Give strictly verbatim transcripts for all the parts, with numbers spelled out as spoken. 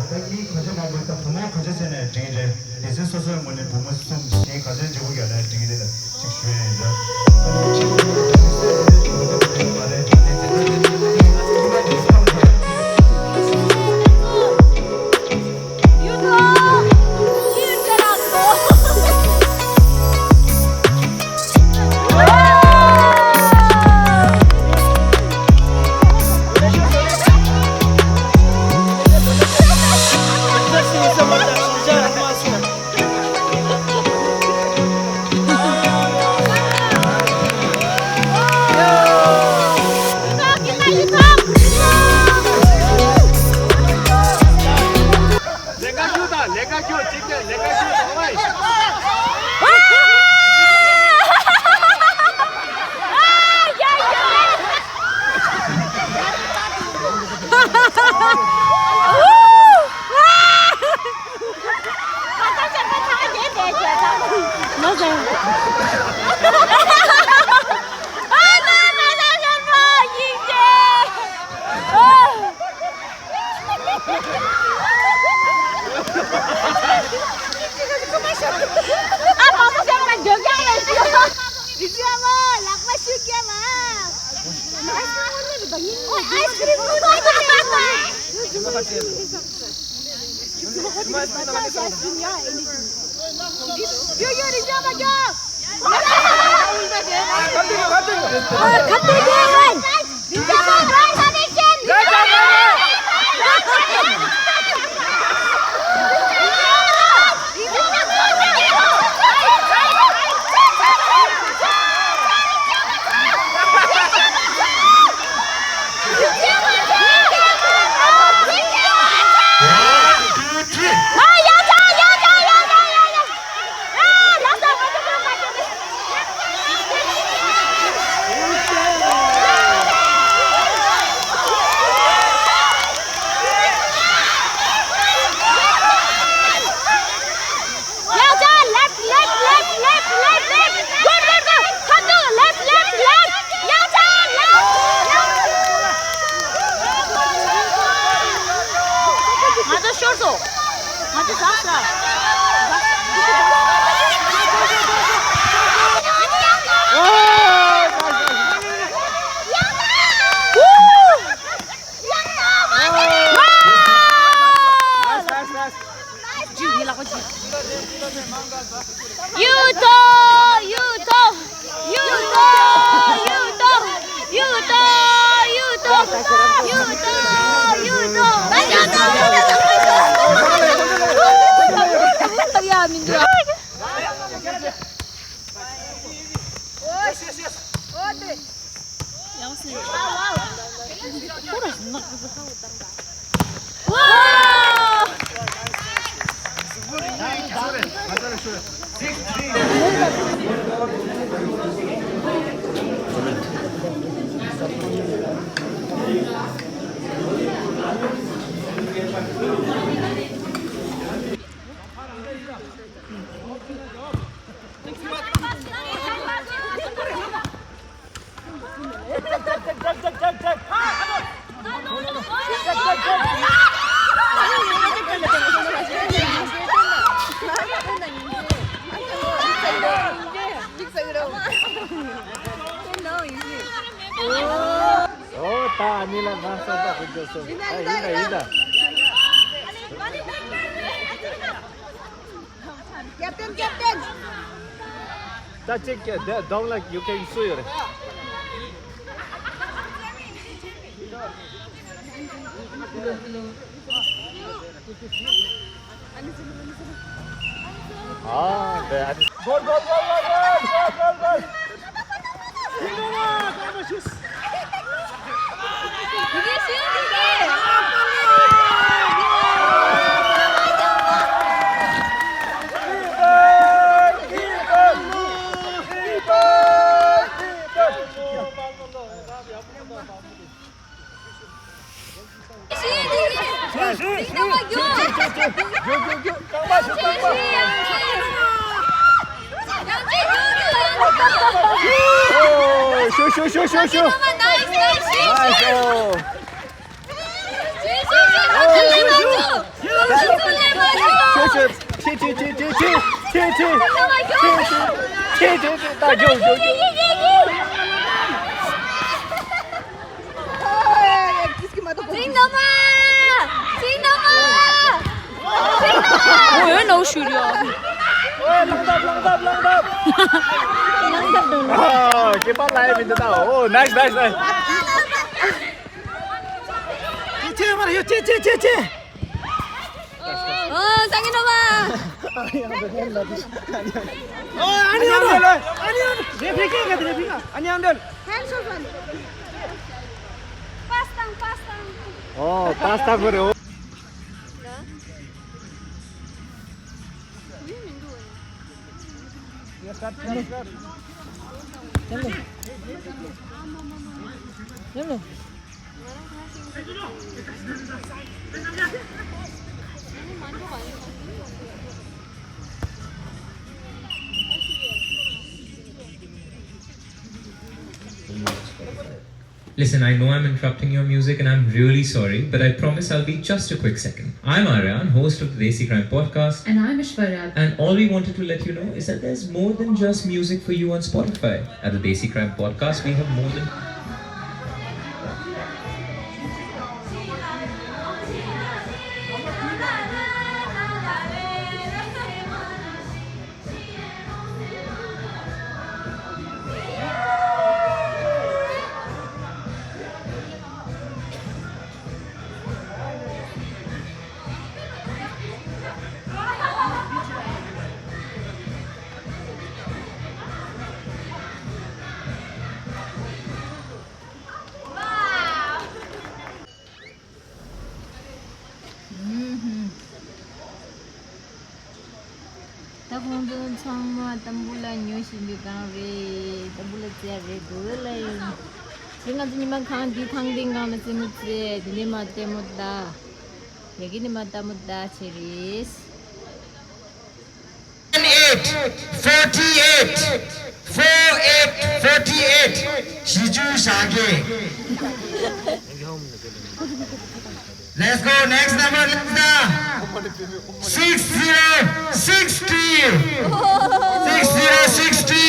ད་གཉིས་ག་ཚོད་མང་པོ་ད་བུ་མོ་ག་ཚོད་བྱས་ནས་འགྲིག་རེད། སྡེ་ཚན་སོ་སོའི་ངོས་ནས་བུ་མོ་གསུམ་གཞན་ག་ཚོད་བརྗེ་པོ་རྒྱག་ན་འགྲིག་རེད་ལ་ཅིག་ཞུ་ཡ་ཡིན་ད། ཨ་ནི་གཅིག་པུ་ད་གཅིག་སོ་བུ་མོ་གཅིག་པུ་ད་འགྲིག་མ་རེད། སྡེ་ཚན་ད་དེ་ཚོ་དེ་ཚོ་ཁ་མ་ཁ་མ་ཁ། ལས་ཀ་རྒྱུགས་དང་ལས་ཀ་རྒྱུགས་གཅིག་ནས་ལས་ཀ་རྒྱུགས་དང་ཨོའི། Left, left, left, left, left, left. Good, good, good. Come to left, left, left. Left, left, left. ང་ཚོ་ཤོར་སོང་། ང་ཚོ་ཟགས་སོང་། Nice, nice, nice. ཨོ་ད་ཨ་ནི་ལ་ང་ས་ད་ཧུ་ཇོ་སོ། ཨ་ཡིན་ད་ཡིན་ད། Captain, captain. ད་ཅིག་གི་དེ་གདོང་ལ་ཡུ་ཁེན་སུ་ཡོད་རེད། ཨ་དེ་ཨ་དེ། Goal, goal, goal. Shoot, shoot, shoot, shoot, shoot. Nice, oh. ཆེ་ཆེ། ཆེ་ཆེ། ཆེ་ཆེ་ཆེ། ད་རྒྱོབ་རྒྱོབ་རྒྱོབ། ཛིང་ནོ་མ། ཛིང་ནོ་མ། ཛིང་ནོ་མ། ཨོ་ཡོད་ནོ་ཤུ་རི་ཡོ། ཨོ་ལང་ཐབ་ལང་ཐབ་ལང་ཐབ། ལང་ཐབ་འདུག་ཨ་སྐྱེས་པ་ལ་ཡ་མི་འདུག་ད། ཨོ་ནའིས་ནའིས་ནའིས། ཆེ་ཆེ་མ་ཡོད། ཆེ་ཆེ་ཆེ་ཆེ། ཨོ་སང་ཉིན་ནོ་མ། ཨོ་ཨ་ནི་ཡང་འདོན། ཨ་ནི་ཡང་འདོན། རེ་ཕི་ཀ་ག་རེ་ཕི་ཀ། ཨ་ནི་ཡང་འདོན། ཧན་སོ་སོན། པཱས་དང་པཱས་དང་། ཨོ་པཱས་དང་གོ་རེ། ཨོ། Listen, I know I'm interrupting your music and I'm really sorry, but I promise I'll be just a quick second. I'm Aryan, host of the Desi Crime Podcast. And I'm Aishwarya. And all we wanted to let you know is that there's more than just music for you on Spotify. At the Desi Crime Podcast, we have more than ད་ཁོང་ཚོ་ཚང་མ་ཏམ་བུ་ལ་ཉོ་བཞིན་པའི་སྒང་རེད། ཏམ་བུ་ལ་རྩེ་རེད་འདུག་ལ་ཡིན། དེ་ང་ཚོ་ཉི་མ་གང་འདི་ཐང་འདི་སྒང་ལ་རྩེད་མོ་རྩེ། དེ་ནས་མ་ལྟད་མོ་ལྟ། ཡ་གི་ནས་མ་ལྟད་མོ་ལྟ་བྱེད་རེད། eight forty eight, four eight forty eight. ཞི་ཅུ་ཞག་གི། Let's go, next number, let's go. Six zero sixty. Six zero sixty.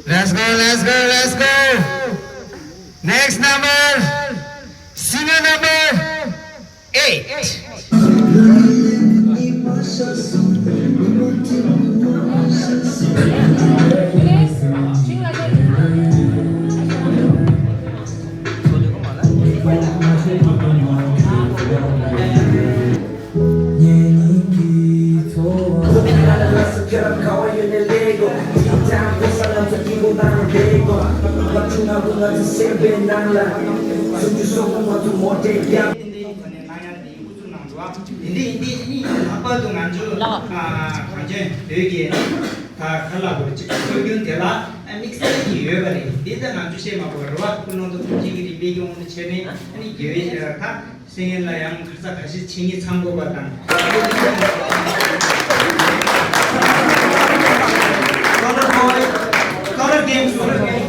Let's go, let's go, let's go. Next number. Single number. Eight. འདི་འདི་ཡིན་དུས་ནི་ལྷག་པར་དུ་ང་ཚོ་ལགས། ཨ་གངས་ཅན་བོད་ཀྱི་ད་ཁ་ལག་བོད་ཀྱི་སྲོལ་རྒྱུན་དེ་ལ་དམིགས་བསལ་གྱི་ཡོད་པ་རེད། འདི་ལྟར་ང་ཚོ་བཤད་མ་དགོས་པ་རེད་བ། ཀུན་སློང་དང་ཐུགས་རྗེ་གི་རིམ་པའི་དབང་དུ་བྱས་ནས་ཨ་ནི་དགེ་བའི་ད་སེང་གེ་ལ་ཡང་ཁ་ས་ཁ་ཤས་ཆེ་ཉིད་ཚང་དགོས་པ་དང་། Color boy, color game, color game.